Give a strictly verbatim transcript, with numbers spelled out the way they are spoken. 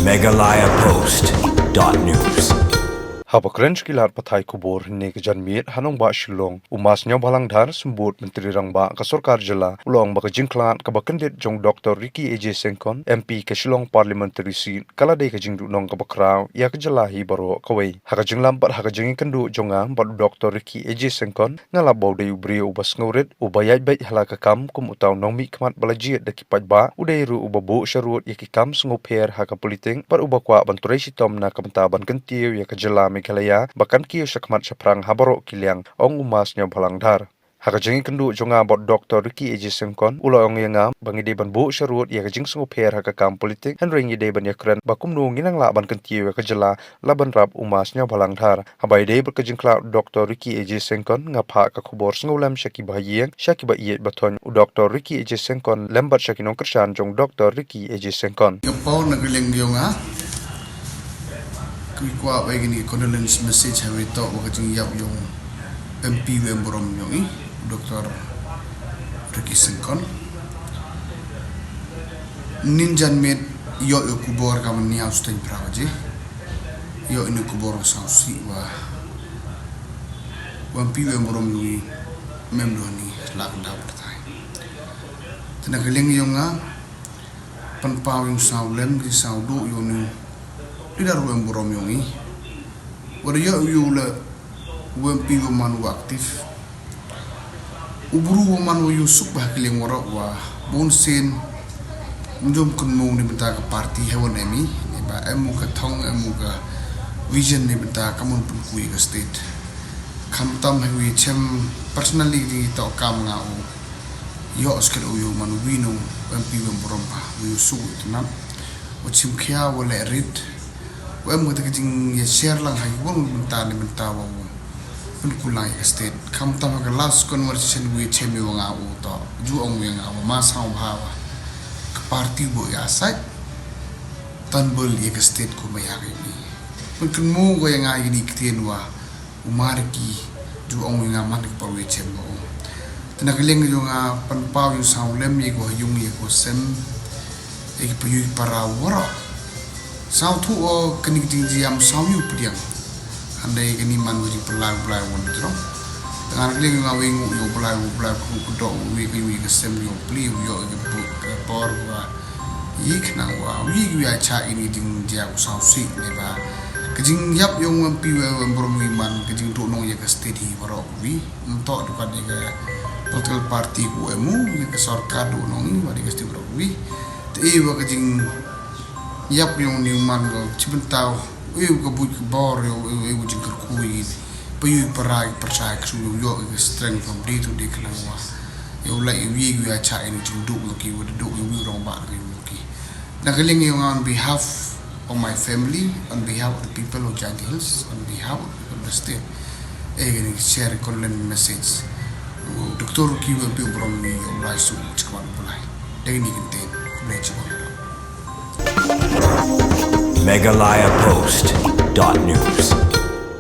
Meghalaya Post dot news. Haba kren sha ki lad pathai khubor hynne ka janmiet ha nongbah Shillong, u Ma Sniawbhalang Dhar, Symbud Myntri Rangbah ka Sorkar Jylla, u la ong ba ka jingkhlad kaba kyndit jong Doktor Ricky A J Syngkon, M P ka Shillong Parliamentary Seat, ka la dei ka jingduhnong kaba khraw ïa ka jylla hi baroh kawei. Ha ka jinglam bad ha ka jingïakynduh jong nga bad u Doktor Ricky A J Syngkon, nga la ong ba u dei u briew uba sngewrit, uba ïaid beit ha la ka kam kum uta u nongmihkhmat ba la jied da ki paidbah, u dei ruh uba buh sharud ïa ki kam sngewpher ha ka politik, bad uba kwah ban trei shitom na ka bynta ban kyntiew ïa ka jylla Meghalaya ba kan kiew shakhmat shaphrang ha baroh ki liang, ong u Ma Sniawbhalang Dhar. Ha ka jingïakynduh jong nga bad Doktor Ricky A J Syngkon, u la ong ïa nga ba ngi dei ban buh sharud ïa ka jingsngewpher ha ka kam politik, hynrei ngi dei ban ïakren ba kumno ngin nang lah ban kyntiew ïa ka jylla, la bynrap u Ma Sniawbhalang Dhar. Haba ïadei bad ka jingkhlad Doktor Ricky A J Syngkon, nga phah ka khubor sngewlem sha ki bahaïing, sha ki ba ïeit ba thoiñ, u Doktor Ricky A J Syngkon lem bad sha ki nongkyrshan jong Doktor Ricky A J Syngkon. Nga pau na ka liang jong nga, ka kwah ba ïa kane ka condolence message ha wi to ba ka jingïap jong M P wei burom jong i, Doktor Ricky Syngkon. Nin janmiet ïoh ïa u khubor ka mynne ha u steng phra baje. Ïoh ïa u khubor sa u sih wa wa M P wei burom jong i mem dohni lak dap datai. Te na ka liang jong nga, pynpaw ïa u sawlem ki sawduh ïa u ni. Leader wei burom jong i. Wa da ïoh ïa u la wa M P wa man wa active. U bru wa man wa ïohsuk ba ha ka liang waroh wa bun sien. Ym jom kynmaw na bynta ka party ha wan em i, ne ba em u ka thong, em u ka vision na bynta ka mon pynku ïa ka state. Khamtam ha wi chem personally di to kam nga u. Ïoh skhet u ïoh man wi no M P wei burom ba wi u su u tnam. U chim khia wa le rit. Wa em ka jingïashare lang ha ki bun bynta ne bynta wa u pynkulang ïa ka state. Khamtam ha ka last conversation wi chem ïa wa nga u to. Ju ong wi nga u ma sang bha wa ka party bo ïa sait. Tan bel ïa ka state ko ma ïa ka ïa ni. Pynkynmaw ko ïa nga ïa ni ktien wa u ma Ricky, ju ong ïa nga man ki por wi chem ba ong. Te na ka liang jong nga pynpaw ïa u sawlem ïa ko ha yung ïa ko sem. Ïa ki pyrshah para waroh. Saw thu o kani ka jingjia ym saw ïa u pdiang. Hynrei kani man ka jingpynlait u Blai won jrong. Te na ka liang jong nga wi ngu ïa u Blai, u Blai ku ku dok wi ka yung ïa ka sem ïa u pli u ïoh ïa ka por wa. Ïa khnang wa wi wi a cha ini jingjia u saw si ne ba ka jingïap jong wa M P wei burom wi man ka jingduhnong ïa ka state hi waroh wi. Nto dukan ïa ka political party ku emu ïa ka sorkar duhnong ïa ka state waroh wi. Te ïa wa ka jingïap jong ni man ka chibyntaw ïa ka buit ka bor ïa ka jingkyrkhu ïa pa ïa para ïa pyrshah ka sum ïa ka strength from day to day khnang wa ïa u lai ïa wi ïa cha ini jingduh ïa ki wa duh ïa wi rong ba ïa wi. Na ka liang ïa nga on behalf of my family, on behalf of the people of Jaintia Hills, on behalf of the people of the state. Eh, kani share condolence message. Doktor ki wa pi burom ni ïa u Blai su chikwan u Blai. Dei ni kynten, Blai chikwan. Meghalaya Post dot news.